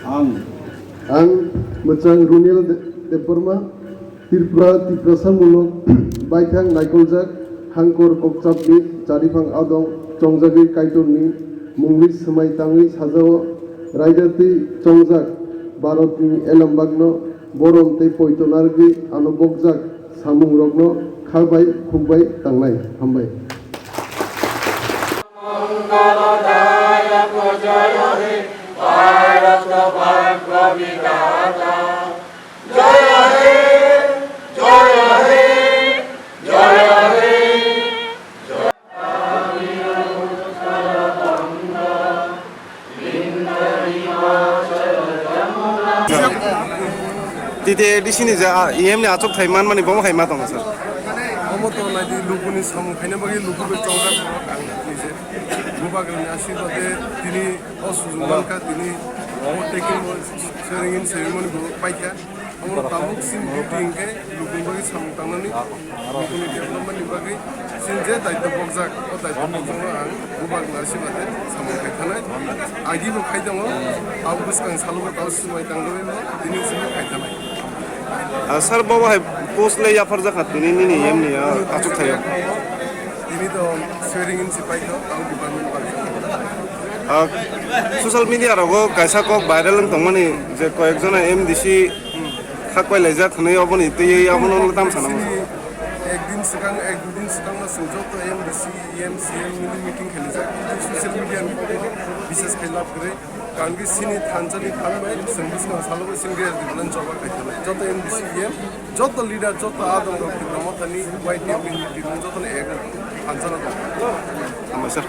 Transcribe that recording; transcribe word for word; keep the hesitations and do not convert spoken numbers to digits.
Ang. Ang mwchang Runil De-, Debbarma, Tripura, Tiprasa muluk, baithang naikoljak, hangkor kokchapni, chariphang adong, chongjagwi Kaitorni mungwi swmai tangwi sajao, raida twi chongjak, Bharatni elembakno borom tei poito narwgwi ano bokjak samungrokno kha bai khuk bai tangnai. Hambai. T T A D C ni je, ah, E M ni achuk thai man mani bomo hai ma tongo, sir. Omo to nai di, lukuni samung khaina bagwi luku bai chongjak borok ang nije. Bubagrani asirwad de tini o sujuk mankha, tini o taking o swearing in ceremony bo paikha. Omo tabuk chini duty hinkhe lukuni bagwi samung tangnani, lukuni development ni bagwi chini je daitw bokjak, o daitw bokjakno ang bubagrani asirwad de samung khai thanai. Agi bo khai tongo, abo bwskang salo bo tamo swmai tangwi bo tini chini khai thanai. Ah, sir, bobo hai post le yapharjak kha tini nini E M ni, ah, achuk thaio. Tini to swearing in si paikha, ang department paikha. Ah, social media rogo kaisa kok viral wng tongmani je koyek jona M D C khakwai laijak hwnwi, oboni twiwi abono tam sana masa. Ek din swkang, ek din swkang no chwng joto M D C, E M, C E M nini meeting khaijak. Social media ni bises khai lab kwrwi. Karon khe chini thansa ni phan bai chwng bwskang salo bai chwng riyar di bulan choba khai thanai. Joto M D C E M, joto leader, joto adong rok Tipra Motha ni Y T F ni meeting joto ni ek thansa no tong. Hambai sir.